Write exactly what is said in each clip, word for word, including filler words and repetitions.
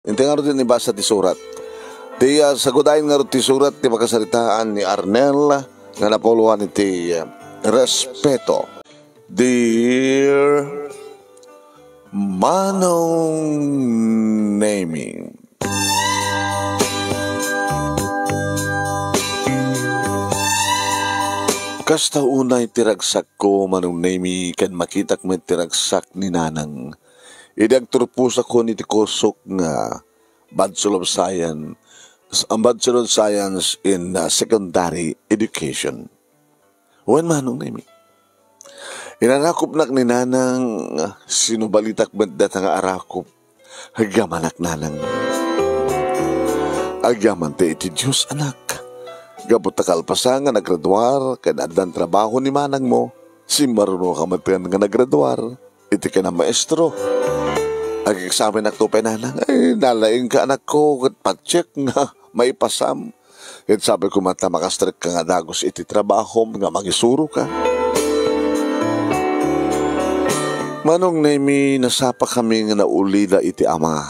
Inti ngarud ti ibasa ti surat. Ti, ah, sagudayen ngarud ti surat ti makasaritaan ni Arnel nga napuloan iti, ah, respeto. Dear Manong Nemi. Kasta unay ti ragsakko, Manong Nemi, ken makitak met ti ragsak ni Nanang. Idi agturposakon iti kursok nga Bachelor of Science, ang Bachelor of Science in, uh, Secondary Education. Wen, Manong Nemi. Inarakopnak ni Nanang, sinubalitak met dayta nga arakop. Agyamanak, Nanang. Agyaman ti iti Dios, anak. Gapu ta kalpasan nga naggraduar, ken addan trabaho ni manangmo, simmarunoka met nga naggraduar iti kinamaestro. Ag-examinakto pay, Nanang. Ay, nalaingka, anakko, ket patiek nga maipasam. Ket sabi ko met ta makastrekka nga dagus iti trabahom nga mangisuroka. Manong Nemi, nasapakami nga naulida iti ama.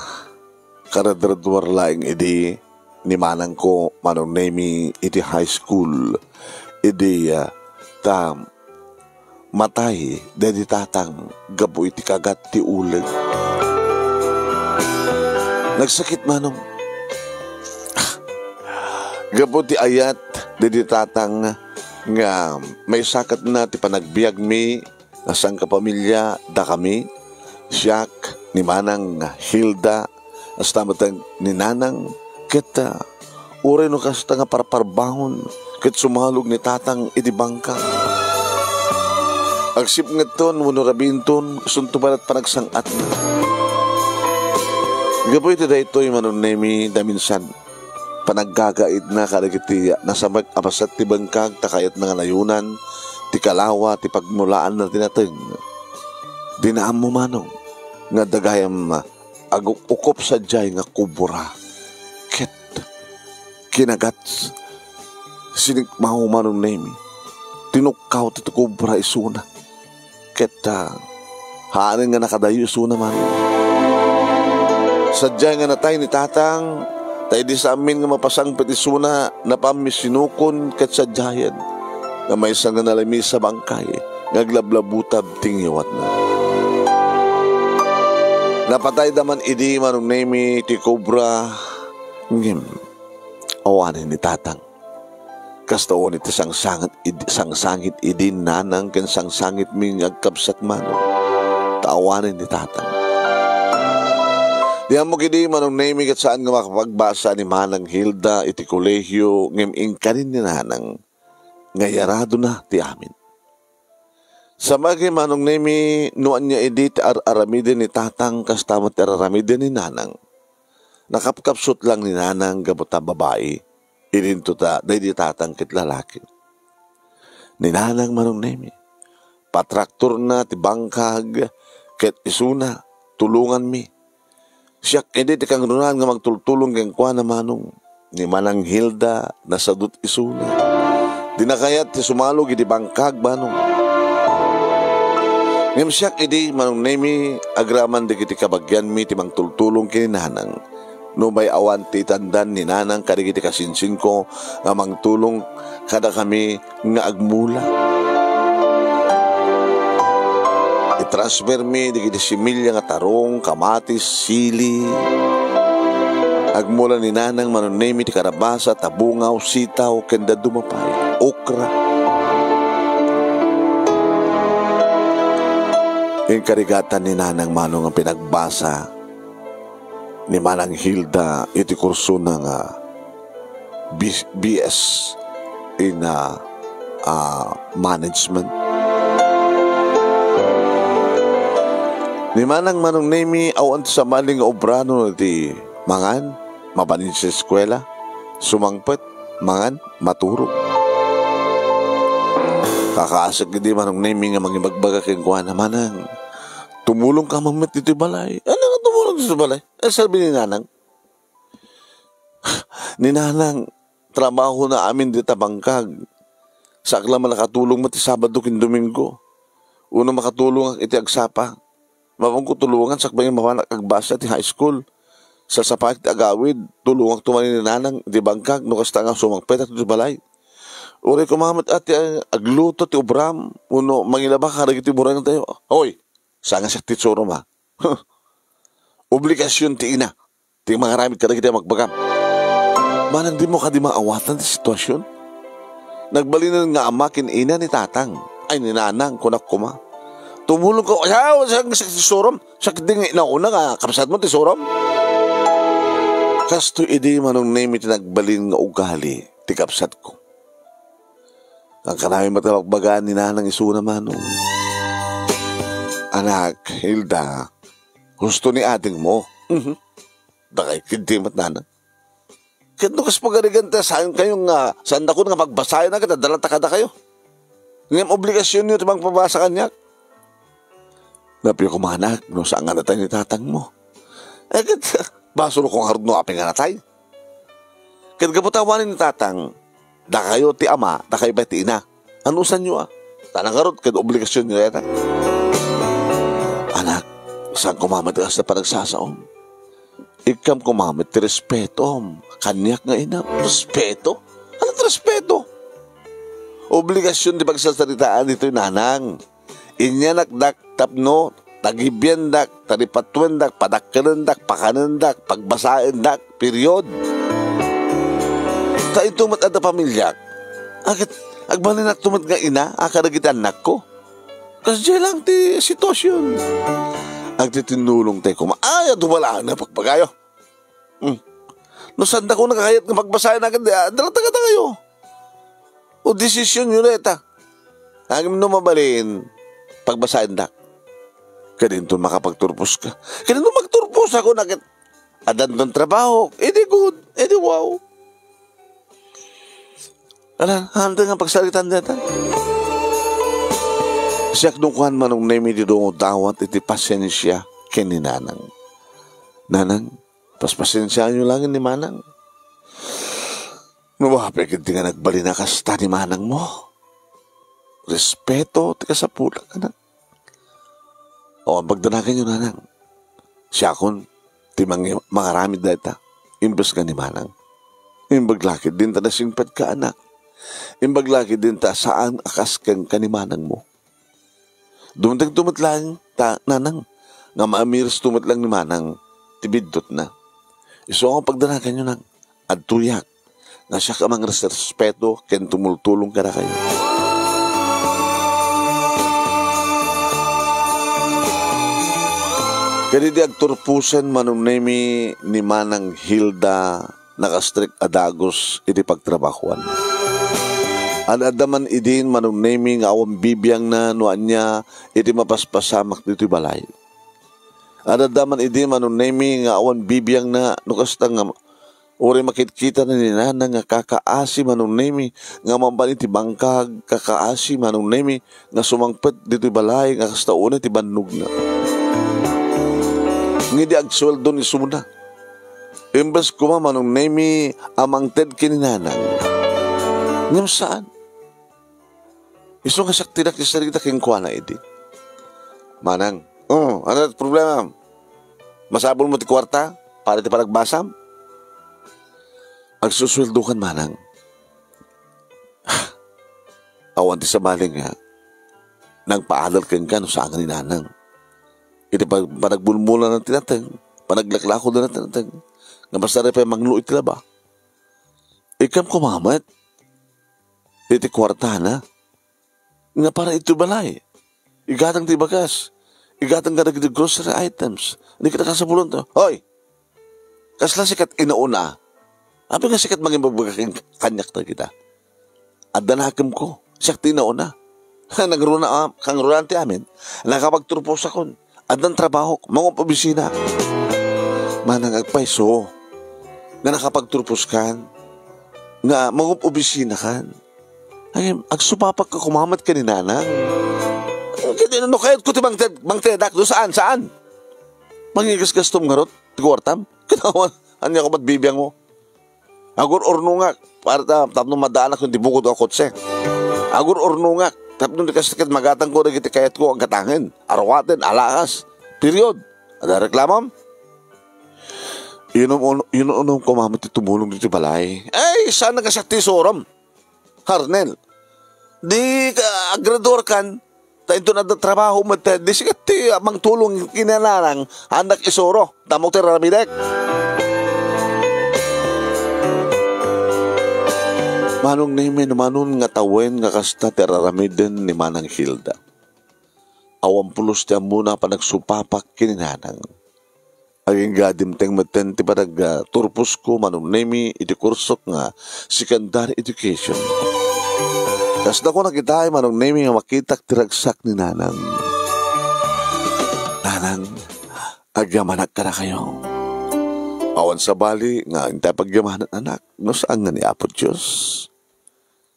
Karadraduar laeng idi ni manangko, Manong Nemi, iti high school. Idi, ah, ta matay daydi tatang gapu iti kagat ti uleg. Nagsakit, Manong. Gapu ti ayat daydi tatang nga maisaketna ti panagbiagmi nga sangkapamilya dakami, siak, ni Manang Hilda, kasta met ni Nanang, ket, ah, uray no kasta nga parparbangon ket sumalog ni Tatang iti bangka. Agsipngeton wenno rabiinton, isunto met panagsang-atna. Gapu iti daytoy, Manong Nemi, daminsan panaggagaitna kadagiti nasamek a paset ti bangkag ta kayatna nga nayonan ti kalawa ti pagmulaanna ti nateng. Dina ammo, Manong, nga adda gayam aguk-ukop sadiay nga kubra. Ket kinagat, sinikmaw, Manong Nemi. Tinukkaw ti kubra isuna. Ket, ah, haanen nga nakadayo isuna, Manong. Sadiay nga natay ni Tatang, ta idi sa amin nga mapasangpet isuna, napammi sinukon ket sadiayen nga maysa nga nalamiis a bangkay nga aglablabutab ti ngiwatna. Napatayda man idi, Manong Nemi, ti kubra, ngem awanen ni Tatang. Kasta unay ti sangsangit id-, sangsangit idi ni Nanang ken sangsangitmi nga agkabsat, Manong, ta awanen ni Tatang. Di ammok idi, Manong Nemi, ket saan nga makapagbasa ni Manang Hilda iti kolehio, ngem inkanin ni Nanang nga iyaradona ti amin. Sa bagay, Manong Nemi, no ania idi ti ar-aramiden ni Tatang, kasta met ti ar-aramiden ni Nanang. Nakapkapsut lang ni Nanang gapu ta babai, idinto ta daydi Tatang ket lalaki. Ni Nanang, Manong Nemi, patraktorna ti bangkag ket isuna, tulonganmi. Siak idi ti kangrunaan nga magtultulong kenkuana, Manong. Ni Manang Hilda, nasadut isuna. Dina kayat ti sumalog iti bangkag, Manong. Ngem siak idi, Manong Nemi, agraman dagiti kabagianmi ti mangtultulong ken ni Nanang. Nupay awan ti itandan ni Nanang kadagiti kasinsinko nga mangtulong kadakami nga agmula. Itransfermi dagiti similya nga tarong, kamatis, sili. Agmula ni Nanang, Manong Nemi, ti karabasa, tabungaw, sitaw, ken dadduma pay, okra. Inkarigatan ni Nanang, Manong, nga pinagbasa ni Manang Hilda iti kursona nga B-, B S in, ah, ah, management. Ni Manang, Manong Nemi, awan ti sabali nga obrano iti mangan, mapanit sa eskuela, sumangpet, mangan, maturog. Kakaasek idi, Manong Nemi, nga mangibagbaga kenkuana, Manang, tumulong ka man met ditoy balay. Ania nga tumulong ditoy balay? Eh, sabi ni Nanang, ni Nanang, trabahona amin dita bangkag. Saak la man nakatulong met ti Sabado ken Domingo. Uno makatulongak iti agsapa. Mapanko tulongan sakbay nga mapanak agbasa ti high school. Sasapaek ti agawid, tulongakto manen ni nanang iti bangkag no kasta nga sumangpetak iti balay. Uray koma met a ti agluto ti obram, wenno mangilabak kadagiti burengtayo. Hoy, saan nga siak ti itsurom, a? Obligasion ti ina ti mangaramid kadagiti bagbagam. Manang dimo kadi maawatan ti situasion? Nagbalinen nga ama ken ina ni tatang, ay, ni nanang, kunak koma. Tumulongka, ayaw, saan nga siak ti itsurom? Siak di nga inauna nga kabsatmo ti itsurom? Kastoy idi Manong Nemi ti nagbalin nga ugali ti kabsatko. Ang kanami met a bagbagaan ni nanang isuna, Manong. Anak, Hilda, husto ni adingmo. Mhm. Dakay, kiddi met, nanang. Ket no kas pagarigan ta, saan kayo nga, saan dakon nga pagbasayan na ket adda latta kadakayo. Ngem obligasionyo ti mangpabasa kaniak. Napio koma, anak, no saan nga natay ni tatangmo. Eh, ket, basol ko ngarud no apay nga natay. Ket gapu ta awanen ni tatang, dakayo ti ama, dakayo pay ti ina. Anusanyo, a? Ta ngarud, ket obligasionyo dayta. Anak, saan koma met ti kasta panagsasaom? Ikkam koma met ti respetom kaniak nga inam. Respeto? Ano ti respeto? Obligasion ti pagsarsaritaan ditoy, nanang. Inyanakdak tapno tagibiandak, taripatuendak, padakkelendak, pakanendak, pagbasaendak, period. Ta inton met adda pamiliak, aket agbalinakto met nga ina a kadagiti annakko. Kasdiay lang ti situasion. Agtitinnulongtay koma. Ay, adu bala nga pagpagayo. Hmm. No saan dakon nga kayat nga pagbasayan, aket di, ah, dala taga-tagayo. O, desisionyo dayta. Ngem no mabalin, pagbasaendak. Kadinto makapagturposka. Kadinto magturpos ako, aket addanton trabaho. Edi good, edi wow. Ala, handa nga pagsaritaan dayta. Siak no kuan, Manong Nemi, ti dumawat iti pasensia ken ni Nanang. Nanang, paspasensiayo laeng ni Manang. No apay ket di nga nagbalin a kasta ni Manangmo. Respeto ti kasapulak, anak. Awan pagdanaganyo, Nanang. Siakon ti mangi-, mangaramid dayta. Imbes nga ni Manang. Imbag la ketdin ta nasingpet ka, anak. Imbag la ketdin ta saan a kas kenka ni Manangmo. Dumtengto met laeng ta, Nanang, nga maamiresto met laeng ni Manang ti biddutna. Isu a pagdanaganyo, Nang. Adtoyak nga siak a mangrespeto ken tumultulong kadakayo. Ket idi agturposen, Manong Nemi, ni Manang Hilda, nakastrek a dagus iti pagtrabahoan. Ad-adda man idin, Manong Nemi, nga awan bibiangna no ania iti mapaspasamak ditoy balay. Ad-adda man idi, Manong Nemi, nga awan bibiangna no kasta nga uray makitkitana ni Nanang nga kakaasi, Manong Nemi, nga mapan iti bangkag, kakaasi, Manong Nemi, nga sumangpet ditoy balay nga kasta unay ti bannogna. Ngem idi agsueldo ni isuna, imbes koma, Manong Nemi, a mangted ken ni Nanang. Ngem saan. Isu nga siak ti nakisarita kenkuana idi. Manang, oh, ano ti problema? Masapulmo ti kuarta para ti panagbasam? Agsusueldokan, Manang. Awan ti sabali nga nangpaadal kenka no saan nga ni Nanang. Iti pag-, panagbulmulana ti nateng, panaglaklakudana ti nateng, nga basta pay manglo iti laba. Ikkam koma met iti kuartana nga para iti balay. Igatang ti bagas. Igatang kadagiti grocery items. Di kita kasapulon to. Hoy! Kasla sikat inauna. Apay nga sikat mangibagbaga ken kaniak dagita. Adda nakemko. Siak ti inauna. Nangruna, ah, kangrunaan ti amin. Nakapagturpos akon. Addan trabahok, mangup-obisina. Manang agpayso nga nakapagturpos kan, nga mangup-obisina kan. Ay, agsupapak ka kumamat ka ni Nanang. Kaya no kayat ko ti mangted, mangtedak, do saan, saan? Mangigasgastom ngarud, ti kuartam. Kinawan, anya ko mat bibiang mo? Agur-urnongak, para ta, tapno madaanak iti bukod a kotse. Agur-urnongak, tapno di kas-, ket magatangko dagiti kayatko a gatangen, aruaten, alaas. Period. Adda reklamom? Yun, yun, yun, koma met ti tumulong ditoy balay. Ay, saan nga siak ti isurom, Arnel? Di ka, aggraduarkan, ta inton adda trabaho met, di sika ti, ah, mangtulong ken ni nanang, annak isuro, ta ammok ti raramidek. Manong Nemi, no manon nga tawen nga kasta ti raramiden ni Manang Hilda. Awan pulos ti ammona a panagsupapak ken ni nanang. Agingga dimteng metten ti panag-, ah, turposko, Manong Nemi, iti kursok nga secondary education. Kasdako nakitaay, Manong Nemi, nga makitak ti ragsak ni nanang. Nanang, agyamanak kadakayo. Awan sabali nga intay pagyamanan, anak, no saan nga ni Apo Dios.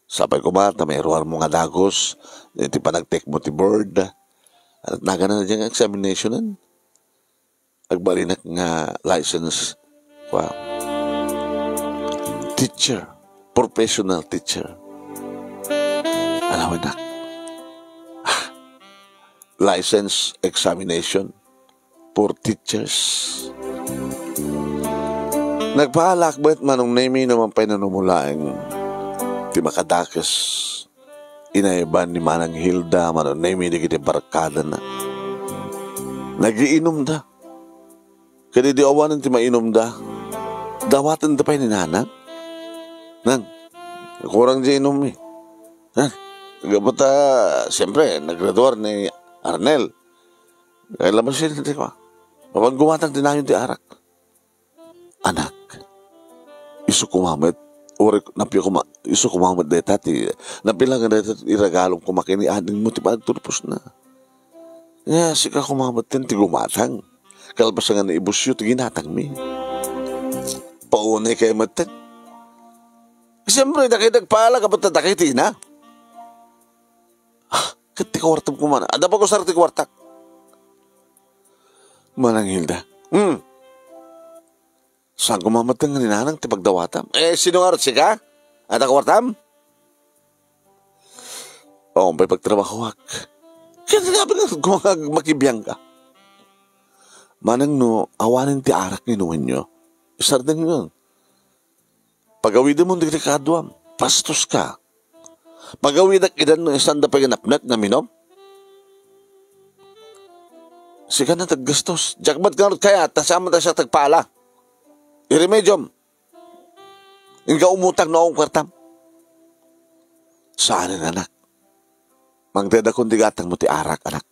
Sapay koma ta mairuarmo nga dagus iti panagtekmo ti board. Ano nagana dayta nga examinationan? Agbalinak nga license. Wow. Teacher. Professional teacher. Alawenak. Ah, license examination for teachers. Nagpaalak met, Manong Nemi, no mapay nanumulaeng ti makadakes. Inayban ni Manang Hilda, Manong Nemi, dagiti barkadana. Nagiinumda. Ket idi awanen ti mainumda, dawatenda pay ni Nanang. Nang, kurang di inummi. Ha? Gapu ta, siyempre, naggraduar ni Arnel. Kaya labas siya, di ko. Mapan gumatang ti nayon ti arak. Anak, isu koma met, uri, napio koma, isu koma met dayta ti, napilangan dayta ti iragalom koma ken ni adingmo ti panagturposna. Nga, sika koma met ti gumatang. Kalpasan nga naibusyo ti ginatangmi. Paunay kayo met. Siyempre, dakay nagpala ka ba't dakay ti ina? Ah, ket ti kuartam koma. Adda pag-usar ti kuartak. Manang Hilda. Hmm. Saan ko mamateng ni nanang ti pagdawatam? Eh, sino nga rot, sika? Adda kuartam? Oo, pay pagtrabahoak. Kaya sinabi nga, kung makibiang ka. Manang no, awanen ti arak ni Nuenyo. Isardeng yun. Pagawidem mo dagiti kaduam, bastos ka. Pagawidak idan no isanda pay napnek nga minum. Sika na taggastos. Diak met ngarud kayat, ta saan man ta siak tagpala. Iremediom. Inka umutang no awan kuartam. Saanen, anak. Mangted a kun di gatangmo ti arak, anak.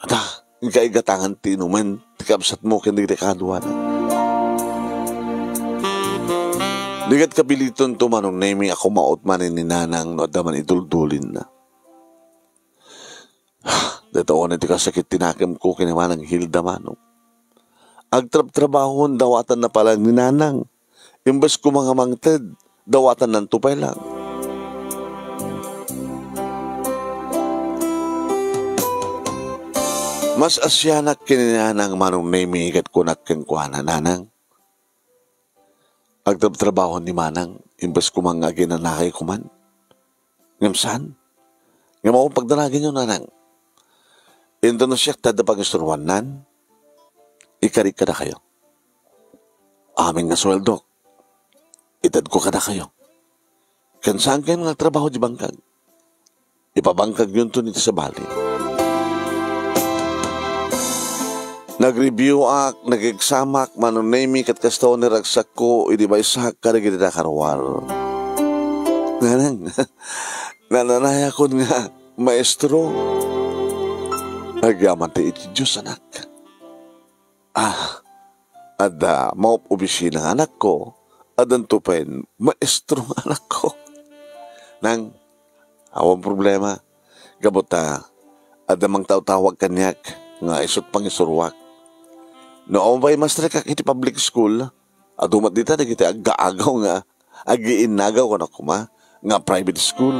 Ada, inka igatangan ti inumen ti kabsatmo ken dagiti kaduana. Di ket kapiliton to Manong Nemi a kumaot manen ni Nanang no adda man iduldulinna. Dayta unay ti kasakit ti nakemko ken ni Manang Hilda, Manong. Agtrabtrabahon, dawatanna pay laeng ni Nanang. Imbes koma nga mangted, dawatannanto pay laeng. Mas asianak ken ni Nanang, Manong Nemi, ket kunak kenkuana, Nanang, agtrabtrabahon ni Manang, imbes koma nga aginanakay koman. Ngem saan? Ngem awan pagdanagenyo, Nanang. Inton no siak ti adda pangisturoannan, ikarik kadakayo. Amin nga sueldok, itedko kadakayo. Ken saankayon nga agtrabaho di bangkag. Ipabangkagyonto iti sabali. Nag-review-ak, nag-exam-ak, Manong Nemi, ket kasta ni ragsakko idi maysaak kadagiti nakaruar. Nanang, nananayakon nga maestro. Agyaman ti iti Dios, anak. Ah, adda maop-obisina nga anakko, addanto pay maestro nga anakko. Nang, awan problema. Gapu ta, adda mangtawtawag kaniak nga isut' pangisuroak. No awan pay maestrekak iti public school, adu met dita dagiti aggaagaw nga agiinnagaw kano koma nga private school.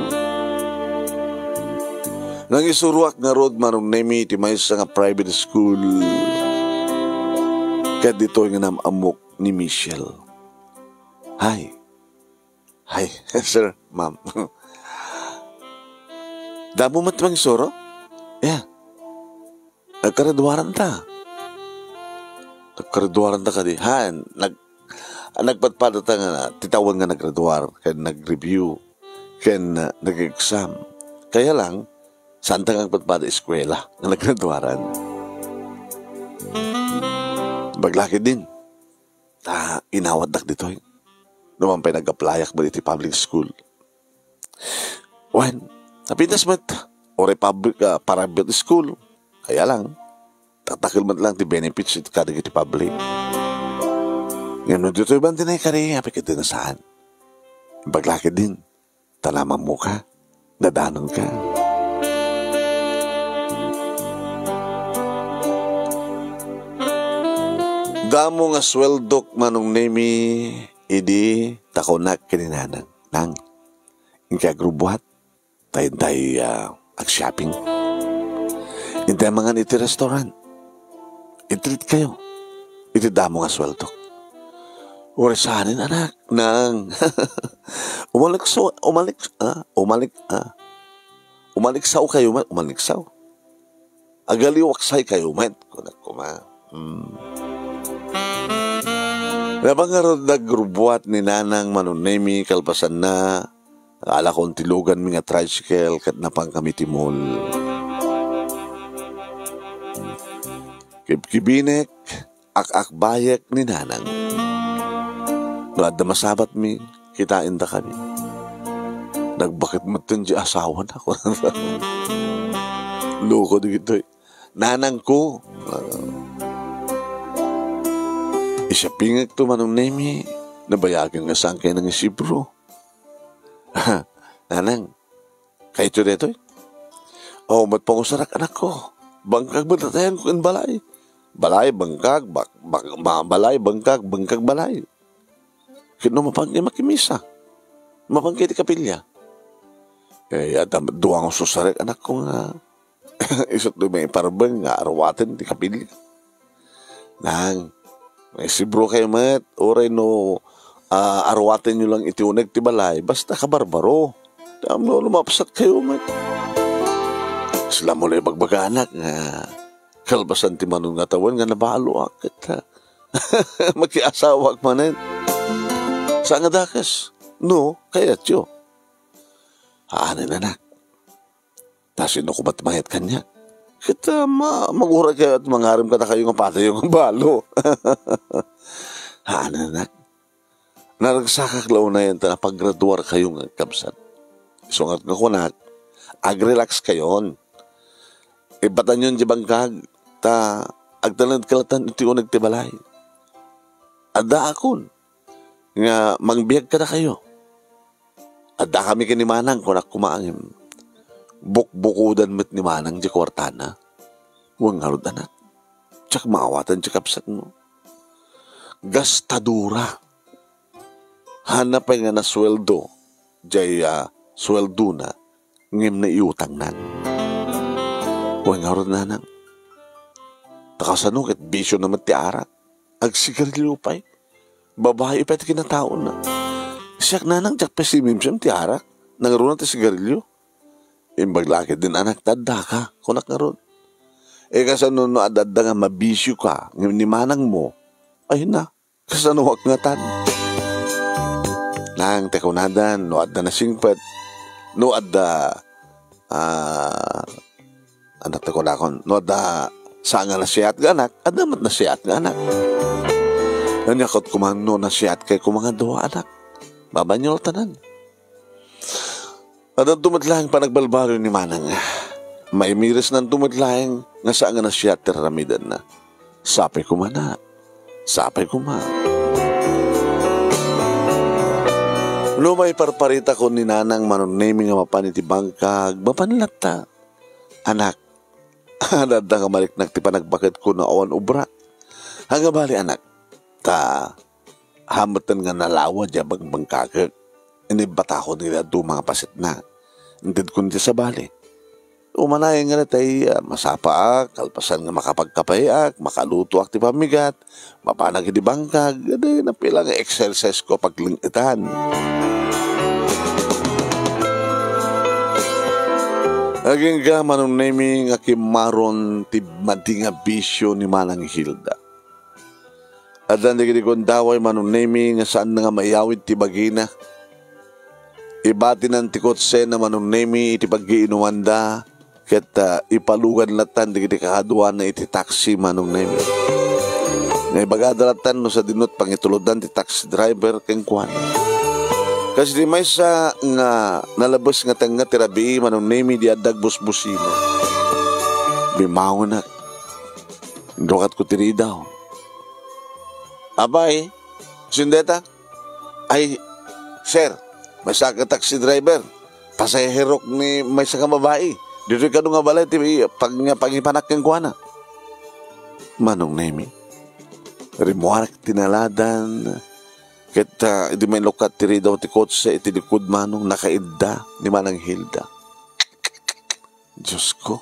Nangisuroak ngarud, Manong Nemi, ti maysa nga private school. Ket ditoy nga nam-ammok ni Michelle. Hay. Hay, sir, ma'am. Damo met mangisuro? Yeah. Agkaraduaranta. Naggraduaranta kadi. Han, nag-, nagpadpadata nga ti tawen nga naggraduar, ken nag-review, ken, ah, nag-exam. Kaya lang, saanta nga agpadpada eskuela nga naggraduaran. Baglakidin, ta inawatdak ditoy. Numan pay nag-applyak met iti public school. Wen, napintas met, uray public, ah, private school. Kaya lang, taktakel met lang ti benefits iti kadagiti public. Ngem no ditoy ban ti naikari, apay ket di na saan. Baglakidin, ta namammoka, nadanonka. Damo nga sueldok, Manong Nemi, idi ta kunak ken ni Nanang, "Nang, inka agrubuat, ta intay, ah, ag-shopping. Intay mangan iti restaurant. I-treat kayo iti damo nga sueldok." "Uray saanen, anak, Nang." "Umalik so, umalik, ah, umalik, ah, umaliksaw kayo met, umaliksaw. Agaliwaksay kayo met," kunak koma. Hmm. Napan ngarud nagrubuat ni Nanang Manong Nemi kalpasanna, alakon ti luganmi nga tricycle ket napankami ti mall. Kibkibinek, ak-akbayek ni Nanang. No adda masabatmi, kitaendakami. Nagbaket metten ti asawana. Loko dagitoy. Nanangko. Isipingek to, Manong Nemi. Nabayagen nga saan kayo nangisibro. Nanang, kayto detoy? O, met pangusarak, anakko. Bangkag met atayanko ken balay. Balay, bangkag, bak-, bak-, ma-, balay, bangkag, bangkag, balay. Ket no mapanka makimisa, mapanka iti kapilya. Eh, adda met dua nga ususarek, anakko, nga isu ti maiparbeng nga aruaten ti kapilya. Nang, maisibro kayo met, uray no, ah, aruatenyo lang iti uneg ti balay, basta kabarbaro. Tapno lumapsat kayo met. Sila mo na ibagbaganak nga kalpasan ti manon nga tawen nga nabaloak ket, ah, makiasawaak manen. Saan nga dakes? No, kayatyo. Anen, anak. Ta sino koma ti mangayat kaniak? Ket, ah, ma-, maguray kayo et mangarem kadakayo nga padayo nga balo. Haan, anak. Naragsakak la unayen ta napagraduar kayo nga agkabsat. Isu ngarud nga kunak, agrelax kayon. Ibatanyon di bangkag, ta agtalned kalatan iti uneg ti balay. Addaakon nga mangbiag kadakayo. Addakami ken ni Manang, kunak koma, ngem bukbukodan met ni Manang di kuartana. Wen ngarud, anak, diak maawatan ti kabsatmo. Gastadora. Haanna pay nga nasueldo, diay, ah, sueldona, ngem naiutangnan. Wen ngarud, Nanang, ta kasano ket bisiona met ti arak? Agsigarilio pay. Babai pay ti kinataona. Siak, Nanang, diak pay simimsim ti arak. Nangruna ti sigarilio. Imbag la ketdin, anak, ta addaka, kunak ngarud. E, kasano no adda-adda nga mabisioka ngem ni manangmo? Ay na, kasanoak ngatan? Nang, ti kunadan, no adda nasingpet, no adda, ah, anak ti kunakon, no adda saan nga nasiat nga anak, adda met nasiat nga anak. Ania ket koma no nasiatkay koma nga dua, anak? Mabanioltanan. Addanto met laeng panagbalbaliw ni Manang. Maimirisnanto met laeng nga saan nga nasiat ti raramidenna. Sapay koma, nak. Sapay koma. No maiparparitakon ni Nanang Manong Nemi nga mapan iti bangkag, mapan latta. Anak, adda nga mariknak ti panagbakedko no awan obra. Ania bali, anak, ta haan metten nga nalawa diay bangbangkagek. Inibbatakon iti dadduma nga pasetna. Intedkon iti sabali. Umanayen nga dayta, ah, masapaak, kalpasan nga makapagkapeak, makalutoak ti pammigat, mapanak iti bangkag, adi napila nga exercise ko pagleng-etan. Agingga, Manong Nemi, nga kimmaron ti madi nga bisio ni Manang Hilda. Addan dagiti gundaway, Manong Nemi, nga saanna nga maiyawid ti bagina. Ibatinan ti kotsena, Manong Nemi, iti paggiinumanda, ket, ah, ipalugan lattan dagiti kakaduana iti taxi, Manong Nemi. Nga ibagada lattan no sadinot pangituloddan ti taxi driver kenkuana. Kas di maysa nga nalabes nga tengnga ti rabii, Manong Nemi, di adda agbusbusina. Bimangonak. Inrukatko ti ridaw. "Apay, sino dayta?" "Ay, sir, maysa nga taxi driver. Pasaherok ni maysa nga babai. Ditoy kano nga balay ti pag-, nga pangipanak kenkuana." Manong Nemi, rimmuarak ti naladan, ket, ah, idi mailukkat ti ridaw ti kotse iti likud, Manong, nakaidda ni Manang Hilda. Diosko,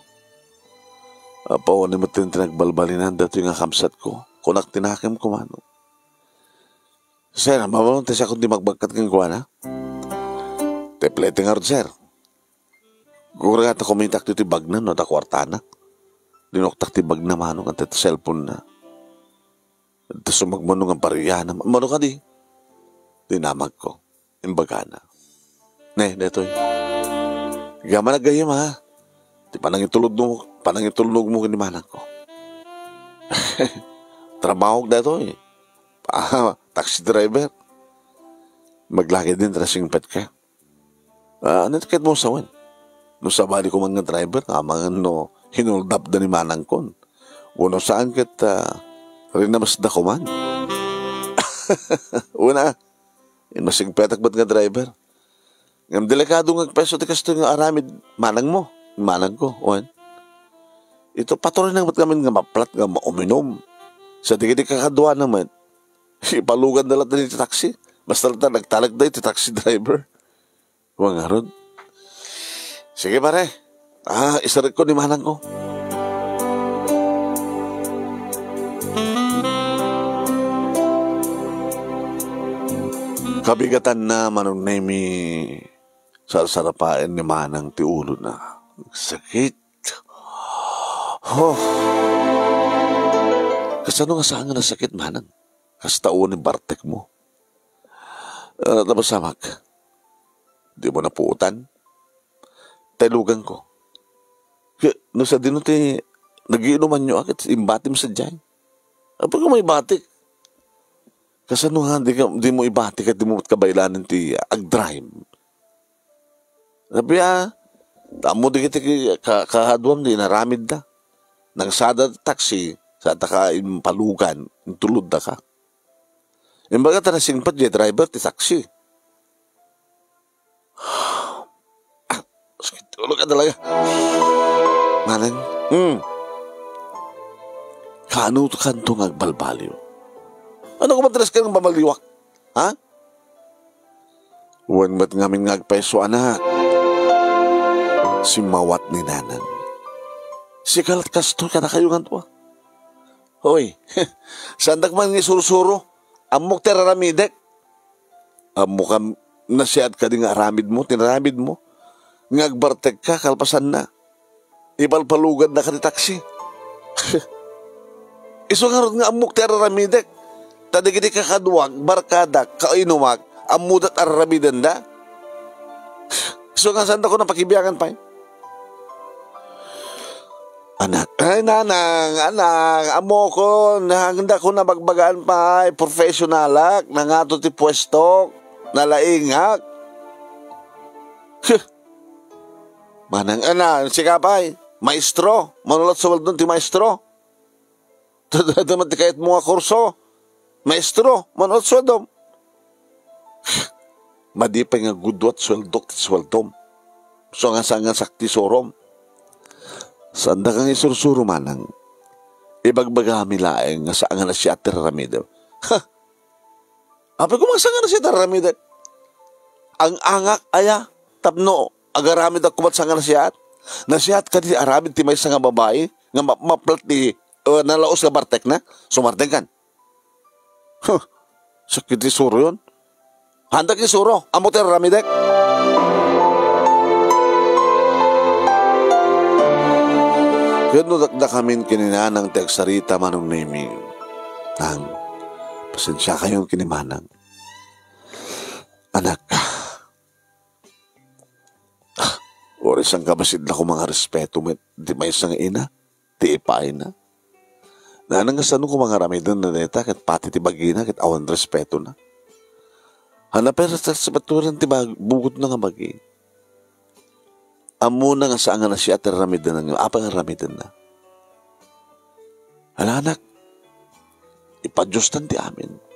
apawanen met ti nagbalbalinan datoy nga kabsatko. Kunak ti nakemko, Manong. "Sir, mabalin ti siak di magbagkat kenkuana?" "Ti plete ngarud, sir. Gurata kumitak ti bagna no adda kuartana. Linuktak ti bagna, Manong, ket ti cellphone-na. Ta sumagmamano nga pariana. Mano kadi?" Dinamagko. Imbagana, "Ne, daytoy. Agyamanak gayyem, ha? Ti panangitulodmo, panangitulnogmo ken ni manangko. Trabahok daytoy. Ah, taxi driver. Maglagidin ta singpetka. Ah, ania ti kayatmo sawen? No sabali ko man nga driver, amangan no hinoldapda ni manangkon. Wenno saan ket, ah, rinamesda ko man." Una, immasingpetak met nga driver. Ngem delikado nga agpayso ti kastoy nga aramid, manangmo, manangko, wen. Ito, patuloyna met ngamin nga maplat nga mauminom. Sa dagiti kakaduana met, ipaluganda latta iti taxi. Basta latta nagtalekda iti taxi driver. Wen ngarud, "Sige, pare. Ah, iserekko ni manangko." Kabigatanna, Manong Nemi, sarsarapaen ni manang ti ulona. Sakit. Oh. Kasano nga saan nga nasakit, manang? Kasta wen ni bartekmo. Ah, napasamak. Dimo napuotan? Tailuganko. Ket no sadino ti nagiinumanyo a ket imbatim sadiay? Apay ko maibatik? Kasano nga di ka, dimo ibati ket dimo met kabaylanen ti agdrive? Apay a, ta ammo dagiti ka-, ka-, kaaduam di inaramidda. Nangsada ti taxi, saan ta ka impalugan, intulodda ka. Imbaga ta nasingpet diay driver ti taxi. Ah, sakit ulo ka talaga. Manang, hmm. Kaano kanto nga agbalbaliw? Ano ko madalas kang babaliwak? Ha? Wen met ngamin nga agpayso, anak. Simmawat ni nanang. Sika lat kastoy kadakayo ngarud. Hoy, saandak man nga isursuro. Ammok ti araramidek. Ammok a nasiat kadi nga aramidmo, ti inaramidmo. Nga agbartekka, kalpasanna, ipalpalugannaka ti taxi. Isu ngarud nga ammok ti araramidek. Ta dagiti kakaduak, barkadak, kainumak, ammoda ti araramidenda. Isu nga saandako napakibiangan pay. Anak, ay, nanang, anak, ammokon, haanda ko nabagbagaan pay, professionalak, nangato ti puestok, nalaingak. Huh. Manang, ana, sika pay, maestro, mano lat suweldom ti maestro? Adda met ti kayatmo nga kurso, maestro, mano lat suweldom? Madi pay nga gudua ti suweldok ket suweldom. Isu nga saan nga sakti surom. Saandaka nga isursuro, manang. Ibagbagami laeng nga saan nga nasiat ti raramidem. Ha? Apay koma saan nga nasiat ti raramidek? Ang-angak aya tapno agaramid ako met saan nga nasiat? Nasiat kadi ti aramid ti maysa nga babai nga ma-, maplat ti, eh, nalaos nga bartekna? Sumartengkan. Huh, sakit ti suroyon. Haandak isuro, ammo ti aramidek. Ket no dakdakamin ken ni nanang ti agsarita, Manong Nemi. Nang, Pasensiakayon ken ni Manang. Anak, uray sangkabassit la koma nga respeto met ti maysa nga ina, ti ipaayna. Naan nga sano koma nga aramidenna dayta ket pati ti bagina ket awan respetona. Ania pay ti respeturen ti bag-, bugotna nga bagi. Ammona nga saan nga nasia ti aramidennami, apay nga aramidenna? Ala, anak, ipadiosta ti amin.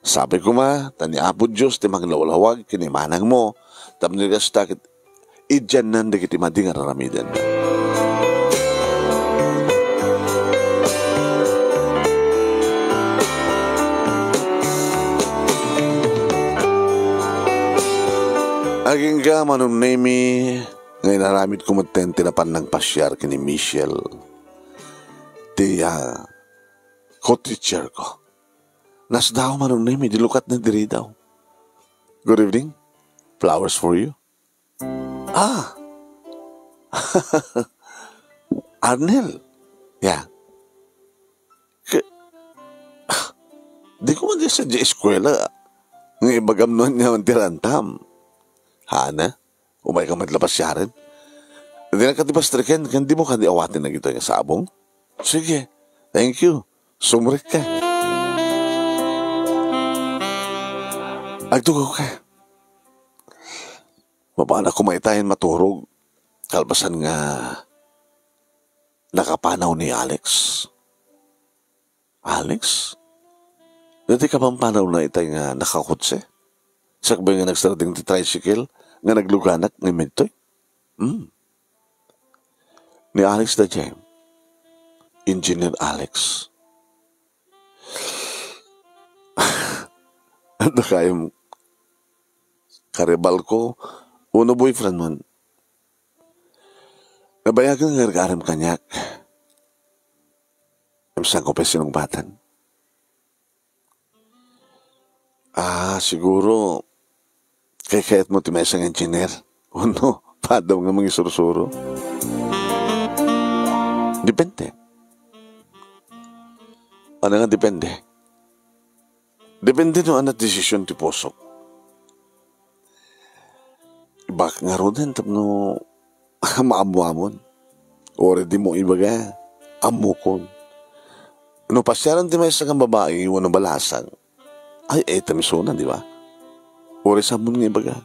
Sapay koma ta ni Apo Dios ti manglawlawag ken ni manangmo tapno kasta ket idiannan dagiti madi nga ar-aramiden. Agingga, Manong Nemy, nga inaramidko metten ti napan nagpasiar ken ni Michelle, ti, ah, co-teacher ko. Nasdaaw, Manong Nemy, idi lukatna diridaw. Good evening. Flowers for you. Ah! Arnel. Yeah. Ke-, ah, di ko man di sadya eskwela. Nga ibagam no aniaman ti rantam. Hana? Umay ka met la pasiaren. Di na ka ti pastriken, ken di mo ka di awaten dagitoy nga sabong? Sige. Thank you. Sumrekka. Agtugaw ka. Mapanak koma itayen maturog. Kalpasan nga nakapanaw ni Alex. Alex? Dati kapampanaw na itay nga nakakotse? Sakbay nga nagsardeng ti tricycle nga nagluganak nga medtoy? Hmm. Ni Alex da, Jem. Engineer Alex. Adda kayam karibal ko, uno boyfriend man. Nabayagen nga agarem kaniak. Em, saan ko pay sinungpatan? Ah, siguro, kaykayat mo ti maysa nga engineer. Wenno, padam nga mangisursuro. Depende. Ano nga depende? Depende no ania ti desisyon ti pusok. Ibagak ngaruden tapno maammoamon. Uray dimo ibaga, ammokon. No pasiaren ti maysa nga babai wenno balasang, ay, ay, ta misuna, di ba? Uray saanmon nga ibaga.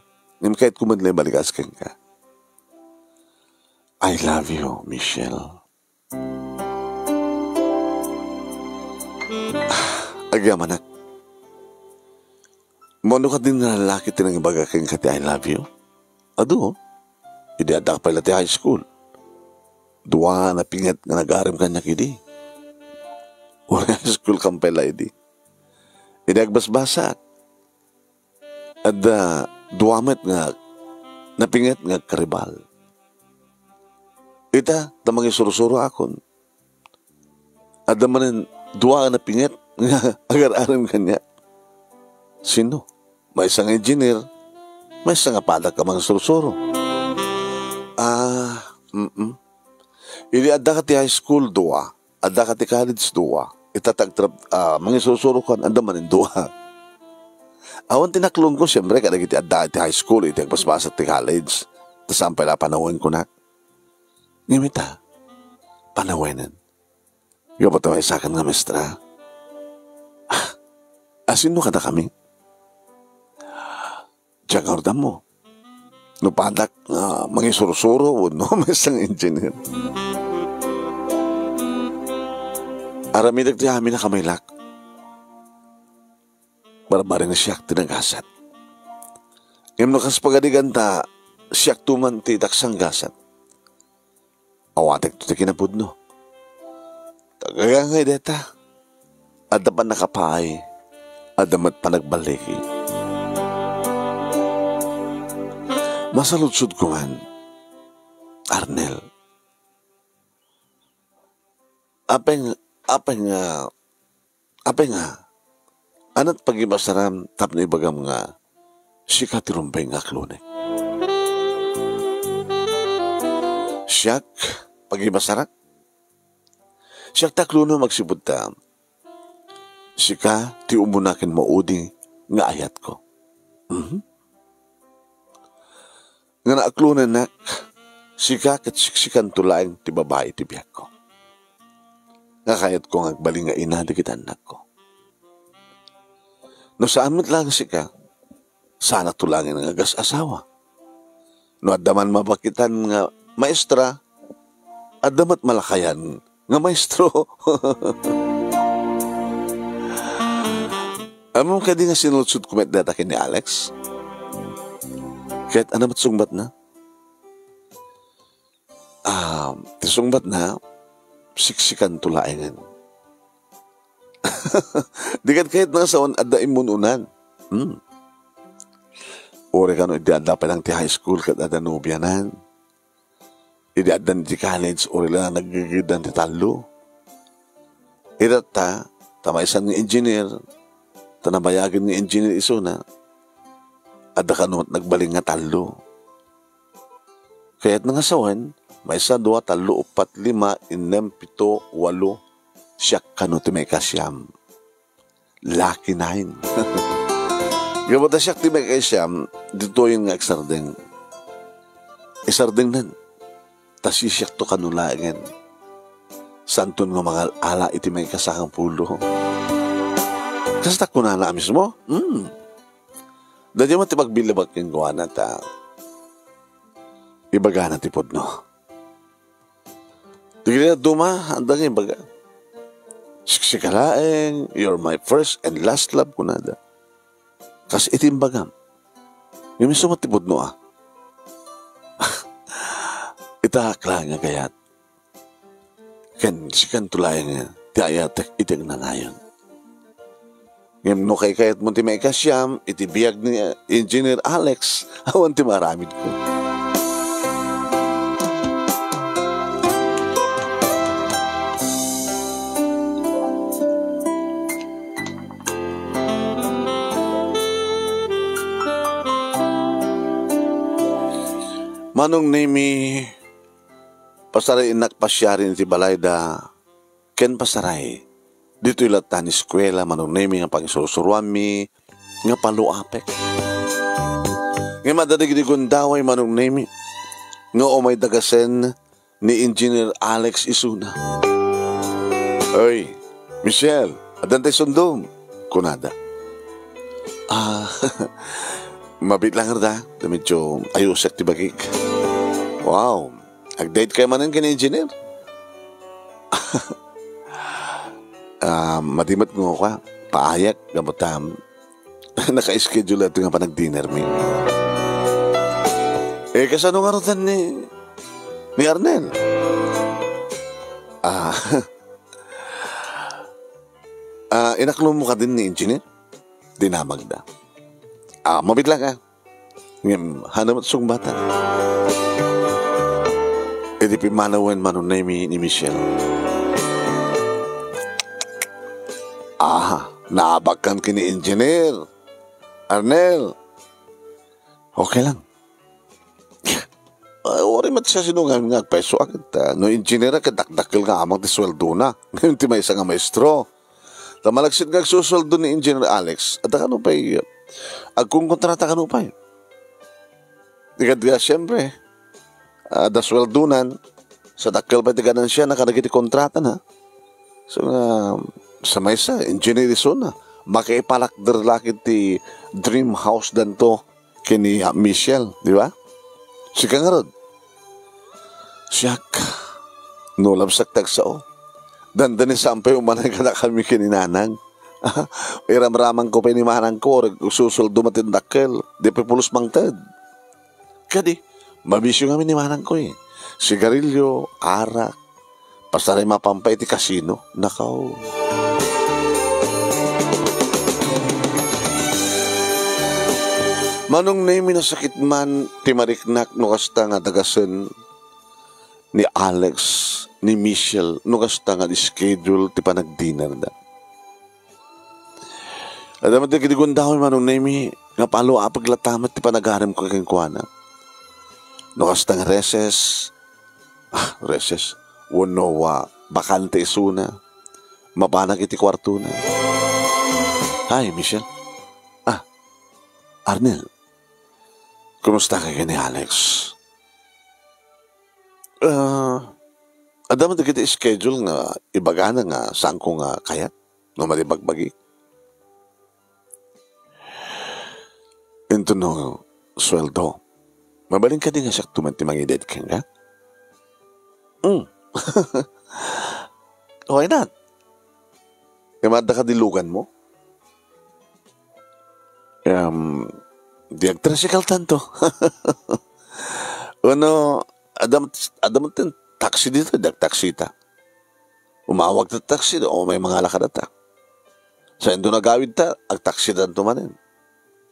Ngem kayatko met la ibalikas kenka. I love you, Michelle. Agyamanak. Mano kadin nga lalaki ti nangibaga kenka ti I love you? Adu, idi adda pay la ti high school. Dua a napinget nga nagarem kaniak idi. Uray high school kam pay la idi. Idi agbasbasak, adda dua met nga napinget nga agkaribal. Ita, ta mangisursuro akon. Adda manen dua a napinget nga agar-arem kaniak. Sino? Maysa nga engineer, maysa nga padak a mangisursuro. Ah, mm. Idi adda ka ti high school, dua. Adda ka ti college, dua. Ita ti agtrab-, ah, mangisursuro kan, adda manen dua. Awan ti naklongko, siempre, kadagiti adda iti high school, iti agbasbasak ti college. Ta saan pay la panawen, kunak. Ngem ita, panawenen. Gapu ta maysakan nga maestra. Ah, asino kadakami? Diak ngarud ammo. No padak nga mangisursuro wenno maysa nga engineer. Aramidek ti amin a kamaylak. Barbareng siak ti nagasat. Ngem no kas pagarigan ta siakto man ti daksang gasat, awatekto ti kinapudno. Tagagangay deta. Adda pannakapaay, adda met panagballigi. Masaludsodko man, Arnel. Apay nga, apay nga, apay nga, ania't pagibasaram tapno ibagam nga sika ti rumbeng nga aklonek? Siak, pagibasarak? Siak ti aklonem agsipud ta Sika ti umuna ken maudi nga ayatko. Mhm. Nga naaklonennak, sika ket siksikanto laeng ti babai ti biagko. Nga kayatko nga agbalin nga ina dagiti annakko. No saan met laeng sika, saanakto laengen nga agas-asawa. No adda man mabakitan nga maestra, adda met malakayan nga maestro. Ammom kadi nga sinulsodko met dayta ken ni Alex? Ket ania met sungbatna? Ah, ti sungbatna, siksikanto laengen. Di ket kayatna nga sawen adda immun-unan. Hmm. Uray kano idi adda pa lang ti high school ket adda nobianan. Idi addan iti college, uray la naggigiddan ti tallo. Itatta, ta maysa nga engineer, ta nabayagen nga engineer isuna, adda kano met nagbalin nga tallo. Kayatna nga sawen, maysa, dua, tallo, uppat, lima, innem, pito, walo, siak kano ti maikasiam. Lucky nine. Gapu ta siak ti maikasiam, ditoyen nga agsardeng. Isardengnan. Ta sisiakto kano laengen. Saanton nga mangal-ala iti maikasangapulo. Kasta kunana a mismo? Hmm. Daydiay met ti pagbilibak kenkuana ta ibagana ti pudno. Dagiti dadduma, adda nga imbaga, "Siksika laeng, you're my first and last love," kunada. Kas iti imbagam. Ngem isu met ti pudno a. Ita, Clara, nga kayat. Ken sikanto laeng ti ayatek iti agnanayon. Ngem no kaykayatmo ti maikasiam iti biag ni Engineer Alex, awan ti maaramidko. Manong Nemi, pasaray innak pasiaren iti balayda ken pasaray. Ditoy latta ni eskuela, Manong Nemi, nga pangisurusuroanmi nga paluapek. Ngem adda dagiti gundaway, Manong Nemi, nga umay dagasen ni Engineer Alex isuna. "Oy, Michelle, addan tay sundom," kunada. "Ah, mabiit lang, da. Medyo ayusek ti bagik." "Wow, agdate kayo manen ken Engineer?" "Ah, madi met nga ka, paayak, gapu ta naka-schedule ito nga panagdinermi." "Eh, kasano ngaruden ni, ni Arnel?" "Ah, ah, inaklonmo kadin ni Engineer?" dinamagda. "Ah, mabiit lang, ah. Ngem, ania met sungbatan?" Idi pimmanawen, Manong Nemi, ni Michelle. "Ah, naabakkan ken ni Engineer Arnel." "Okay lang." "Ah, uray met siasino nga, nga agpayso, agta, no engineer, ket dakdakkel nga amang ti sueldona. Ngayon ti maysa nga maestro. Ta malaksid nga agsusueldo ni Engineer Alex, adda kano pay, agkonkontrata kano pay." Di ket, siempre, adda sueldonan, sa dakkel pay ti ganansiana kadagiti kontratana. So, nga, sa maysa, engineer isuna, makiipalakder la ket ti dream house danto ken ni Michelle, di ba? Sika ngarud? Siak, no labsak ti agsao, dandani saan pay umanay kadakami ken ni Nanang. Iramramanko pay ni Manangko, agsusueldo met ti dakkel, di pay pulos mangted. Kadi, mabisio ngamin ni Manangko, eh. Sigarilyo, arak, pasaray mapan pay iti kasino. Nakaw. Manong Nemi, nasakit man ti mariknak no kasta nga dagasen ni Alex, ni Michelle, no kasta nga schedule ti panagdinerda. Adda met dagiti gundaway, Manong Nemi, nga paluapek latta met ti panagarimko kenkuana. No kasta nga recess, ah, recess, wenno, ah, bakante isuna, mapanak iti kuartona. Ay, Michelle. Ah, Arnel. Kumusta ka ken ni Alex? Ah, adda man dagiti schedule nga ibagana nga saanko nga kayat no madi bagbagi. Inton no sueldo, mabalin kadi nga siakto man ti mangided kenka? Mm. Why not? Kay maadda kadi luganmo? Em, di agtricycle tanto. Wenno, adda, adda met ti taxi ditoy, di agtaksita. Umawag ta taxi, no, umay mangalakadta. Sa inton agawidta, agtaksidanto manen.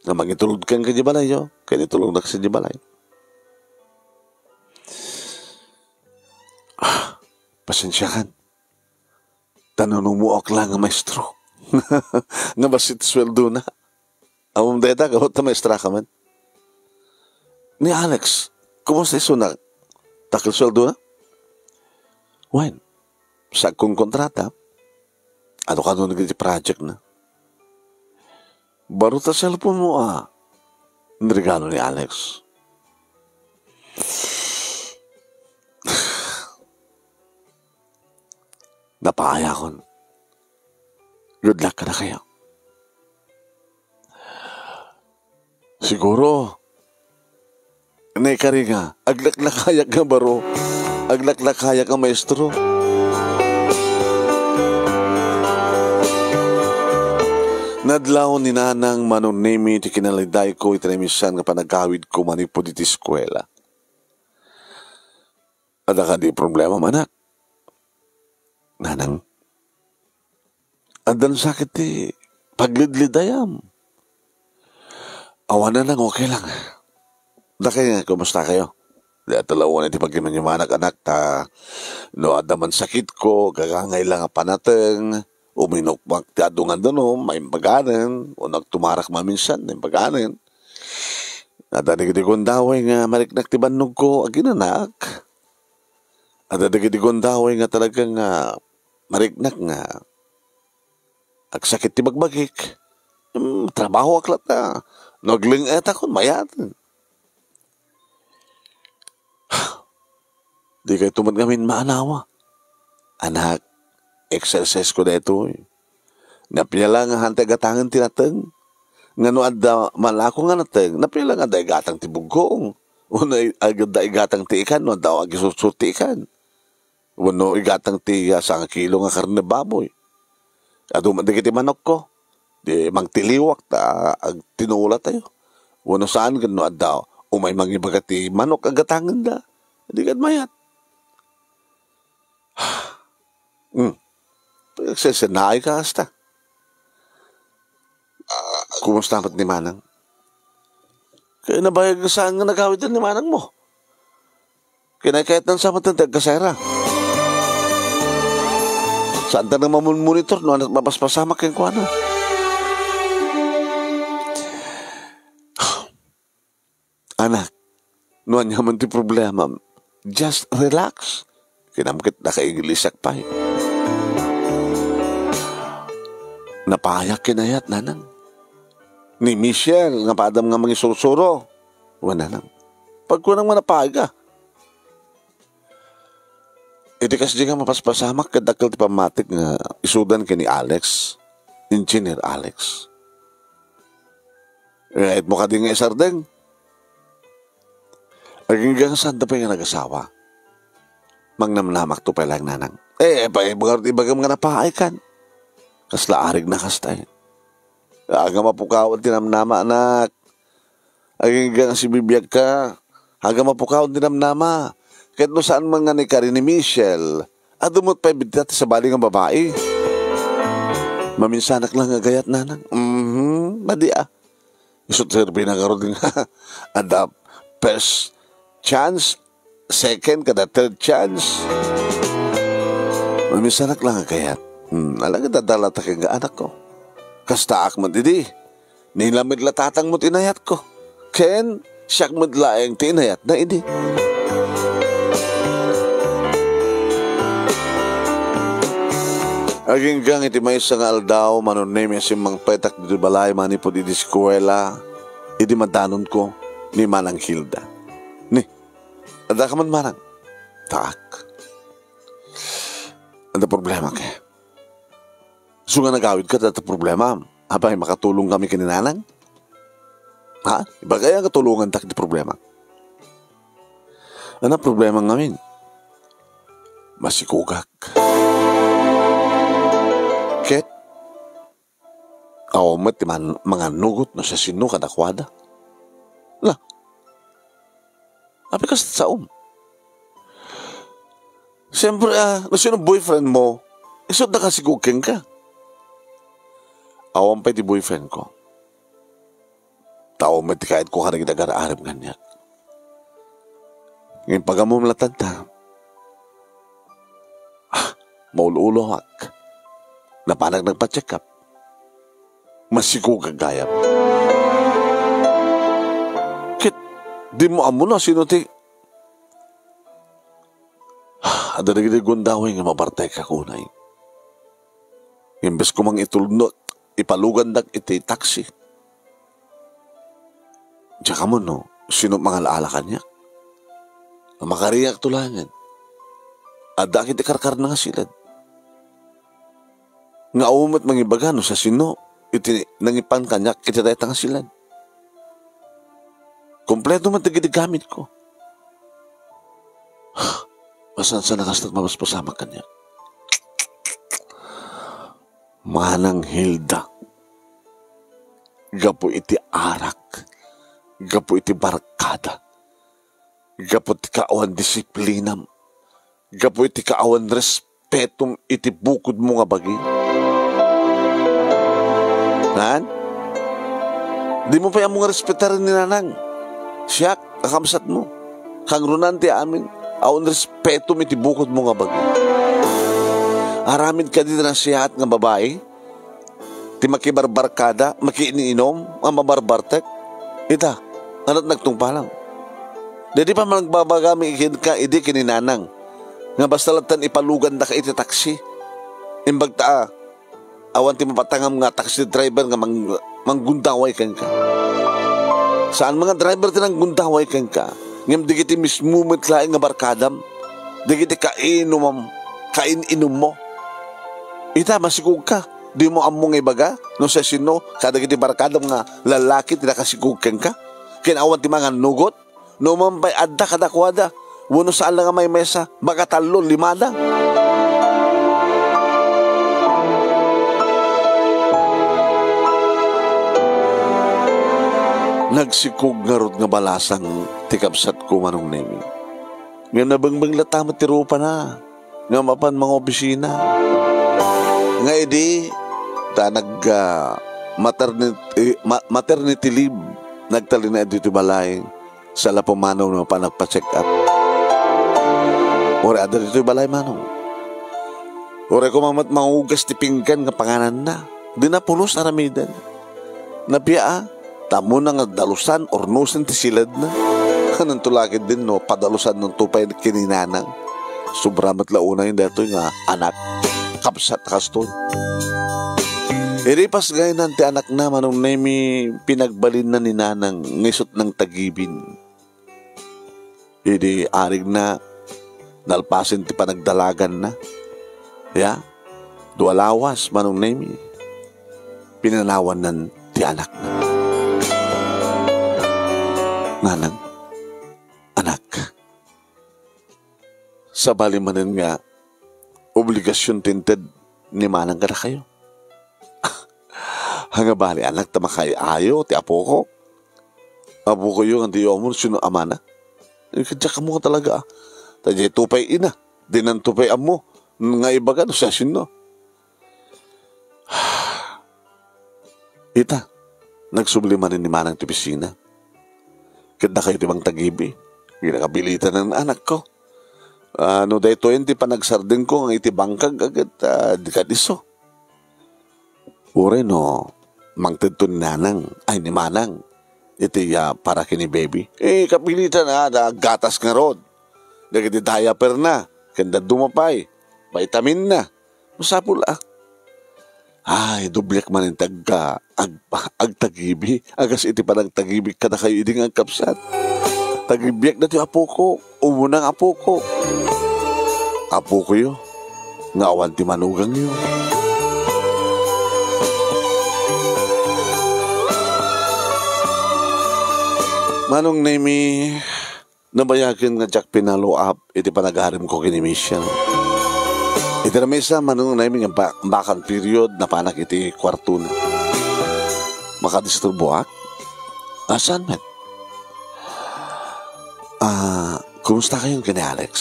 Nga mangitulod kenka idiay balayyo, ket itulodnak idiay balay. Ah, pasensiakan. Ta nanumuak la nga maestro. Nga bassit sueldona. Ammom dayta, gapu ta maestra ka man. Ni Alex, kumusta isuna? Dakkel sueldona? Wen, sagkon kontrata. Adu kano dagiti project na? Baro ta cellphone mo a. Inregalo ni Alex. Napaayakon. Good luck kadakayo. Siguro, naikari nga, aglaklakayak nga baro, aglaklakayak nga maestro. Nadlaw ni Nanang Manong Nemi ti kinalidayko iti naminsan nga panagawidko manipud iti eskuela. Adda kadi problema, anak? Nanang, addan sakit ti paglidlidayam. Awan, Nanang, okay lang. Dakay, kumusta kayo? Dayta la unay ti pagyaman-yamanak, anak, ta no adda man sakitko, gagangay la nga panateng, uminukmak ti adu nga danum, maimbaganen, o nagtumarak maminsan, naimbaganen. Adda dagiti gundaway nga mariknak ti bannogko, aginanak. Adda dagiti gundaway nga talaga nga mariknak nga agsakit ti bagbagik. Hmm, trabahoak latta. No agling-etakon, mayat. Dikayto met ngamin maanawa. Anak, exercise ko daytoy. Napia la nga hantay gatangen ti nateng. Nga no adda malako nga nateng, napia la nga adda igatang ti buggong. Wenno i-, adda igatang ti ikan, no adda agisursur ti ikan. Wenno igatang ti, ah, sangakilo nga karne baboy. Adu met dagiti manokko. Di mangtiliwak ta agtinulatayo. Wenno saan ket no adda umay mangibaga ti manok a gatangenda. Di ket mayat. Hmm. Pagsesennaay ka kasta. Ah, kumusta met ni Manang? Kay nabayag nga saan nga nagawid ni Manang mo. Kinaykayatnan sa met ti agkasera. Saan ta nga mamon-monitor no ania ti mapaspasamak kenkuana? Anak, no ania man ti problemam, just relax. Kinamket nakaigilisak pay. Napayak ken ayat, Nanang. Ni Michelle nga padam nga mangisursuro. Wen, Nanang. Pagkunam nga napayak. Iti kasdi nga mapaspasamak ket dakkel ti pammatik nga isudan ken ni Alex, Engineer Alex. Ngem ket mo kadi nga isardeng? Agingga nga saanda pay nga nagasawa. Mangnamnamakto pay laeng, Nanang. Eh, pay, ibagam nga napaaykan. Kasla arig na kasta, eh. Aga mapukawan ti namnama, anak. Agingga nga sibibiagka. Aga mapukawan ti namnama. Ket no saan man nga naikari ni Michelle, adu met pay bitta ti sabali nga babai. Maminsanak lang nga gayat, Nanang. Mhm, madi a. Isu ti serbina ngarud nga adda first chance, second, kada third chance. Maminsanak lang nga gayat. Hmm, alagad adda la ta ken nga anakko. Kastaak met idi. Ni la met la tatang met inayatko. Ken siak met laeng ti inayatna idi. Aginggang iti maysa nga aldaw, Manong Nemi, a simmangpetak ditoy balay manipud idi eskuela, idi madanonko ni Manang Hilda. Ni, adda ka man, Manang? Tak. Adda problema ka. Isu nga nagawidka, adda problema. Apay, makatulong kami ken ni Nanang? Ha? Ibagam nga tulongantak ti problema. Ano problema ngamin? Masikugak. Ket, awan met ti man-, mangannugot no siasino kadakuada. La. Apay, kasta saom. Siyempre, ah, no sino boyfriend mo, isu ti nakasikog kenka. Awan pay ti boyfriend ko. Tao met ti kayatko kadagiti agar-arem kaniak. Ngem pag-ammom lattan ta, ah, maul-uloak. Napanak nagpa-check up. Masikugak gayam. Ket, di mo ammo no sino ti, ah, adda dagiti gundaway nga mabartek a kunay. Imbes ko mang itulnog, ipalugandak iti taksi. Diak ammo no sino mangala-ala kaniak. Makariak to laengen. Adda ket ti karkarna nga siled. Nga awan met mangibaga no siasino iti nangipan kaniak iti dayta nga siled. Kompleto met dagiti gamitko. Masansan a kastak mapaspasamak kaniak. Manang Hilda, gapu iti arak, gapu iti barkada, gapu ti kaawan disiplinam, gapu iti kaawan respetom iti bukodmo nga bagi. Haan? Dimo pay ammo nga respetar ni Nanang. Siak, kakabsatmo. Kangrunaan ti amin. Awan respetom iti bukodmo nga bagi. Aramid kadi ti nasiyaat nga babai, ti makibarbarkada, makiin-inom, nga mabarbartek. Ita, ania ti nagtungpalam? Daydi pay nagbabagami kenka idi ken ni Nanang, nga basta lattan ipalugandaka iti taksi. Imbag ta, ah, awan ti mapatangam nga taxi driver nga mang-, manggundaway kenka. Saan nga driver ti nanggundaway kenka, ngem dagiti mismo met laeng nga barkadam, dagiti kainumam, kain-inummo. Ita, masikugka. Dimo ammo nga ibaga no siasino kadagiti barkadam nga lalaki ti nakasikog kenka? Ken awan ti mangannugot? No man pay adda kadakuada, wenno saan la nga maymaysa, makatallo, limada. Nagsikog ngarud nga balasang ti kabsatko, Manong Nemi. Ngem nabengbeng latta met ti rupana nga mapan mangopisina. Nga idi ta nag, ah, maternit-, eh, ma-, maternity leave, nagtalinaed ditoy balay. Sa lapo, Manong, no, panagpa-check up. Uray adda ditoy balay, Manong. Uray koma met mangugas ti pinggan nga pangananna. Di napulos aramiden. Napia, a? Ta ammona nga dalusan, urnosen ti siledna. Kananto la ketdin no padalosannanto pay ken ni Nanang. Sobra met la unay daytoy nga anak. Kabsat a kastoy. Idi pasgaynan ti anakna, Manong Nemi, pinagbalinna ni Nanang nga isut' nangtagibin. Idi arigna, nalpasen ti panagdalaganna. Ya, dua lawas, Manong Nemi, pinanawannan ti anakna. Nanang, anak, sabali manen nga obligasion ti inted ni Manang kadakayo. Ania bali, anak, ta makaay-ayo ti apoko? Apokoyo nga diyo ammo sino amana? Eh, diak ammo talaga, ah. Ta diay to pay ina, dinanto pay ammo nga ibaga no siasino. Ita, nagsubli manen ni Manang ti opisina. Ket dakayo ti mangtagibi. Kinakabilitan, anakko. Ah, no daytoyen ti panagsardengko nga iti bangkag, ket, ah, di kadiso. Uray no, mangtedto ni Nanang, ay, ni Manang, iti, ah, para ken ni baby. Eh, kapilitan, ah, da gatas ngarud. Dagiti diaper na, ken dadduma pay, vitamin na. Masapul, ah. Ay, dobliak manen ti agka-, ag-, agtagibi. Agas iti panagtagibi kadakayo idi nga agkabsat. Tagibiak datoy apoko. Umunang apoko. Apokoyo, nga awan ti manugangyo. Manong Nemi, nabayagen nga diak pinaluap iti panagarimko ken ni Michelle. Iti lamesa, Manong Nemi, nga ba-, bakal period, napanak iti kuartona. Makadisturboak? Saan met? Ah, kumusta kayon ken ni Alex?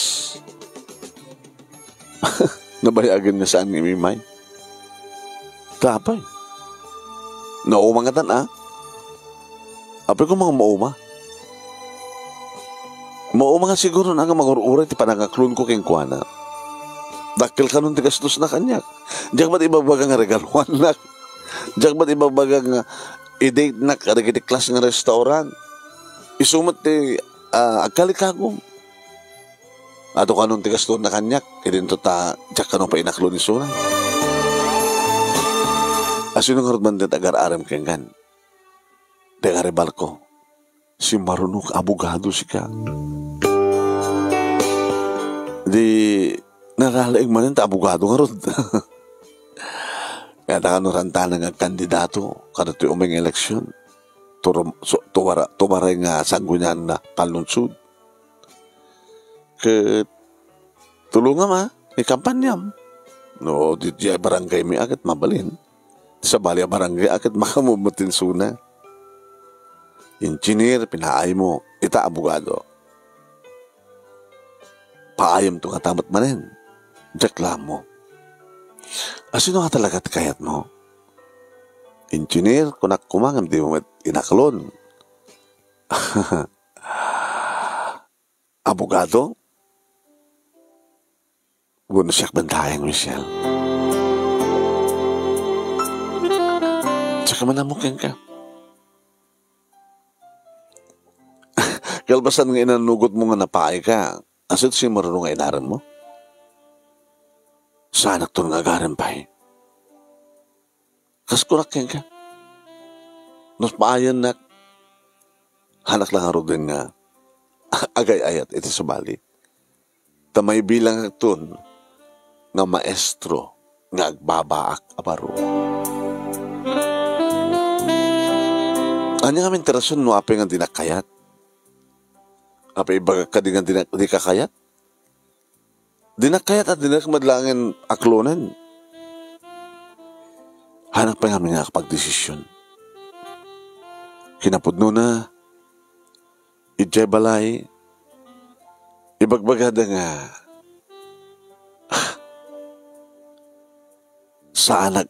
Nabayagen nga saan nga imimay. Apay? Nauma ngatan, a? Apay ko nga mauma? Mauma nga siguro na nga mangur-uray ti panangaklonko kenkuana. Dakkel kanon ti gastosna kaniak. Diak met ibagbaga nga regaluannak. Diak met ibagbaga nga i-datenak kadagiti class nga restaurant. Isu met ti, ah, agkalikagum. Adu kanon ti gastona kaniak, idinto ta diak kano pay inaklon isuna. Asino ngarud man ti agar-arem kenkan? Ti agaribalko, si Marunok abogado sika. Di nalalaing manen ta abogado ngarud. Kaya ta kano rantanan nga kandidato, kada ti umay nga eleksyon. Turum-, su-, tuwara-, tumaray nga sanggunian na panlunsod. Ket tulongam a, ikampanyam. No, di, di barangay mi a ket mabalin. Sabali a barangay a ket makamumot insuna. Engineer, pinaaymo, ita abogado. Paayamto nga tamet manen. Diak la ammo. Asino nga talaga ti kayatmo? Engineer, kunak koma ngem dimo met inaklon. Abogado? Wenno siak bentaeng, Michelle? Saka man ammo kenka. Kalpasan nga inanugot mo nga napaay ka, asit si Marunong nga inarem mo? Saanak ton nga agarem pay? Kas kunak kenka, no paayannak, hanak la ngaruden nga agay-ayat iti sabali. Ta maibilangakton nga maestro nga agbabaak a baro. Ania ngamin ti rason no apay nga dinak kayat? Apay ibagak kadi nga dinak, dika kayat? Dinak kayat a dinak met laengen aklonen. Hanak pay ngamin nga pagdesisyon. Kinapudnona, idiay balay, ibagbagada nga, ah, saanak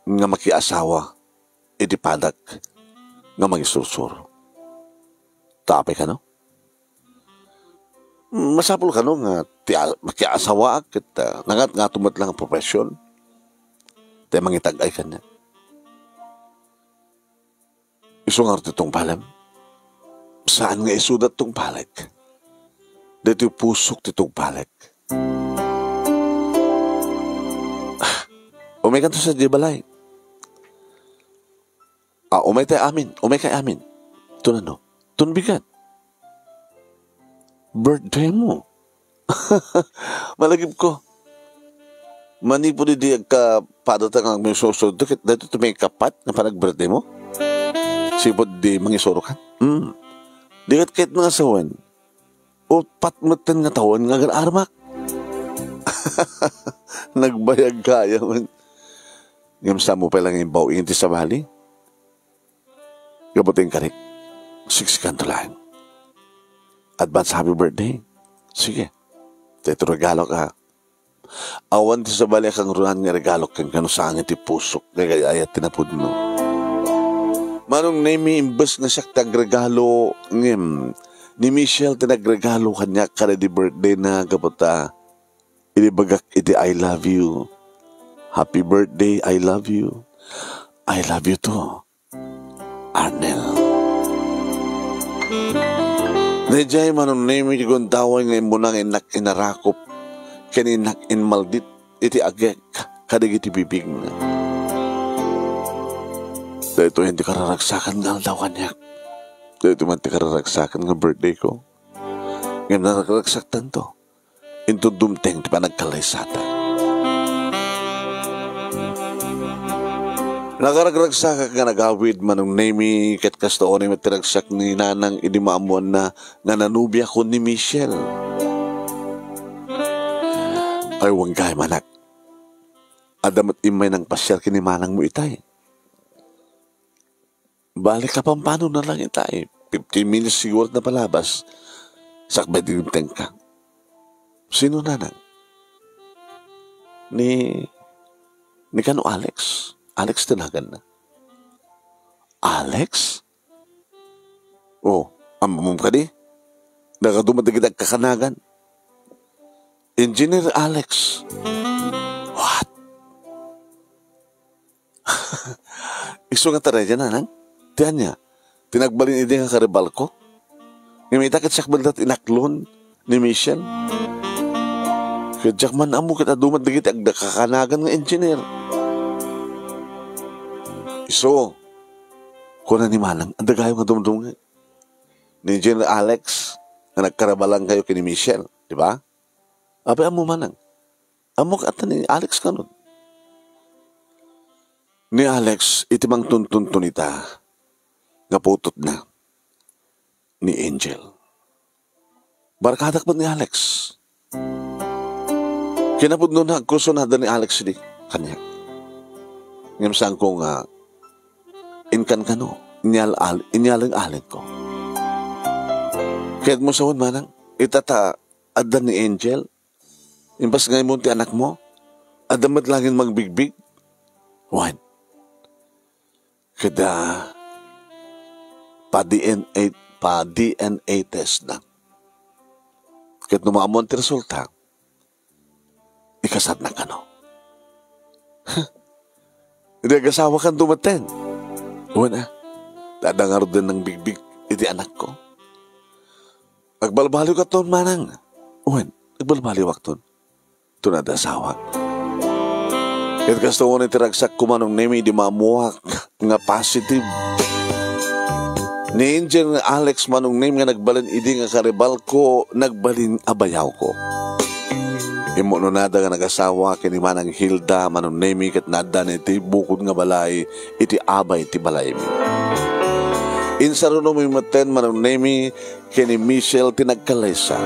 nga makiasawa iti padak nga mangisursuro. Ta apay kano? Masapul kano nga ti a-, makiasawaak ket, ah, nangat-ngato met lang a profession ti mangitag-ay kaniak. Isu ngarud ti tungpalem? Saan nga isuda ti tungpalek? Daytoy pusok ti tungpalek. Ah, umay kanto sadiay balay. Ah, umay tay amin. Umay kay amin. Ton ano? Ton bigat. Birthday mo. Malagip ko. Manipud idi agkapadata nga agmisusurdo, ket daytoy ti maikapat nga panag-birthday mo? Sipud di mangisuro ka? Hmm. Di ket ket nga sawen. Upat metten nga tawen nga agar-armak. Nagbayag kaya man. Ngem saan mo pay lang imbaw iti sabali? Gapu ta inkari, siksikanto laeng. Advance happy birthday. Sige. Daytoy regalo ka. Awan ti sabali a kangrunan nga regalo ken kano saan iti pusok nga agay-ayat ti napudno. Manong Nemi, imbes nga siak ti agregalo, ngem ni Michelle ti nagregalo kaniak kada di birthday na gapu ta inibagak iti I love you. Happy birthday, I love you. I love you too. Arnel. Daydiay Manong Nemi ti gundaway nga immuna nga innak inarakop ken innak inmaldit iti agek kadagiti bibigna. Daytoy ti kararagsakan nga aldaw kaniak. Daytoy man ti kararagsakan nga birthday ko. Ngem naragsakanto. Inton dumteng ti panagkallaysata. Nakaragragsakak nga nagawid, Manong Nemi, ket kasta unay met ti ragsak ni Nanang idi maammoanna nga nanubiakon ni Michelle. Ay, wen gayam, anak. Adda met immay nangpasiar ken ni manangmo itay. Bale, kapampanon na lang itay. Fifteen minutes siguro na palabas. Sakbay ti dimtengka. Sino, Nanang? Ni, ni kano Alex? Alex ti naganna. Alex? Oh, ammom kadi? Dagadu met dagiti agkakanagan. Engineer Alex. What? Isu nga taraya, Nanang? Ti ania? Ti nagbalin idi nga karibalko? Ngem ita ket siak met latta ti inaklon ni Michelle. Ket diak man ammo ket adu met dagiti agkakanagan nga engineer. Isu, kuna ni Manang, adda gayo nga dumdumngeg. Ni Engineer Alex, nga nagkaribalankayo ken ni Michelle, di ba? Apay ammo, Manang? Ammok ata ni Alex kano. Ni Alex, iti mangtuntunton ita, nga putotna ni Angel. Barkadak met ni Alex. Kinapudnona, agkurso na adda ni Alex idi kaniak. Ngem saanko nga inkankano, inyal-, al-, inyaleng-alengko. Kayatmo sawen, Manang, ita ta adda ni Angel, imbas nga imon ti anakmo, adda met laeng mangbigbig. Wen, ket, ah, pa-D N A, pa-D N A test na. Ket no maammoan ti resulta, ikasarnak kano. Huh? Idi agasawakanto metten. Wen, ah, ta adda ngaruden nangbigbig iti anakko. Agbalbaliwakton, Manang. Wen, agbalbaliwakton. Ito na ti asawak. Ket kasta unay ti ragsakko, Manong Nemi, idi maammoak nga positive. Ni Angel nga Alex, Manong Nemi, nga nagbalin idi nga karibalko, nagbalin a bayawko. Immunonada nga nagasawa ken ni Manang Hilda, Manong Nemi, ket naaddana iti bukod nga balay iti abay ti balaymi. Insarunomi metten, Manong Nemi, ken ni Michelle ti nagkallaysa.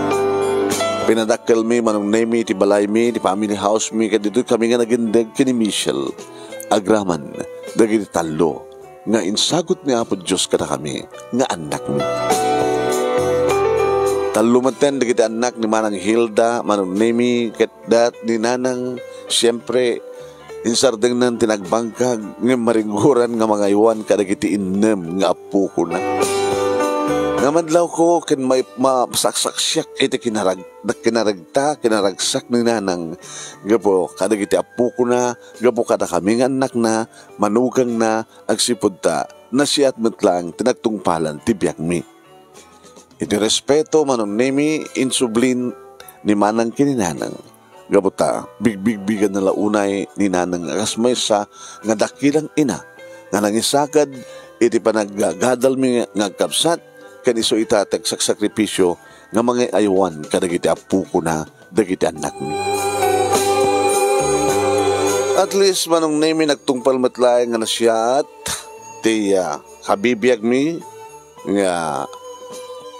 Pinadakkelmi, Manong Nemi, ti balaymi, ti family house mi, ket ditoy kami nga nagindeg ken ni Michelle. Agraman dagiti tallo nga insagut ni Apo Dios kadakami nga annakmi. Tallo metten dagiti annak ni Manang Hilda, Manong Nemi, ket dat ni Nanang, siempre, insardengnan ti nagbangkag ngem maringgoran nga mangaywan kadagiti innem nga appokona. Nga madlawko ken may-, masaksaksiak iti kinarag-, kinaragta, kinaragsak ni Nanang gapu kadagiti appokona, gapu kadakami nga annakna, manugangna, agsipud ta nasiat met laeng ti nagtungpalan ti biagmi. Iti respeto, Manong Nemi, insublin ni Manang ken ni Nanang. Gapu ta, bigbigbiganna la unay ni Nanang a kas maysa nga dakilang ina nga nangisaked iti panaggagadalmi nga agkabsat, ken isu ita ti agsaksakripisio nga mangay-aywan kadagiti appokona dagiti annakmi. At least, Manong Nemi, nagtungpal met laeng nga nasiat ti, ah, kabibiagmi nga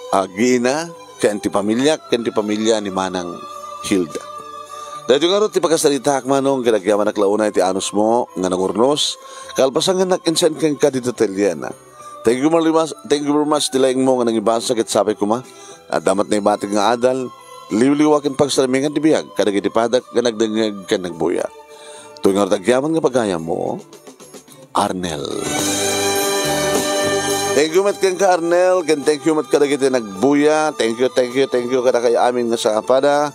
agiina ken ti pamiliak ken ti pamilya ni Manang Hilda. Daytoy ngarud ti pakasaritaak, Manong, ket agyamanak la unay ti anusmo nga nangurnos, kalpasan nga nag-insend kenka ti detalyena. Thank you very much, thank you very much ti laingmo nga nangibasa ket sapay koma. Adda met naibatik nga adal, liwliwa ken pagsarmingan ti biag kadagiti padak nga nagdengngeg ken nagbuya. Toy ngarud agyaman nga pagayammo, Arnel. Thank you met kenka, Arnel, ken thank you met kadagiti nagbuya. Thank you, thank you, thank you kadakayo amin nga sangapada.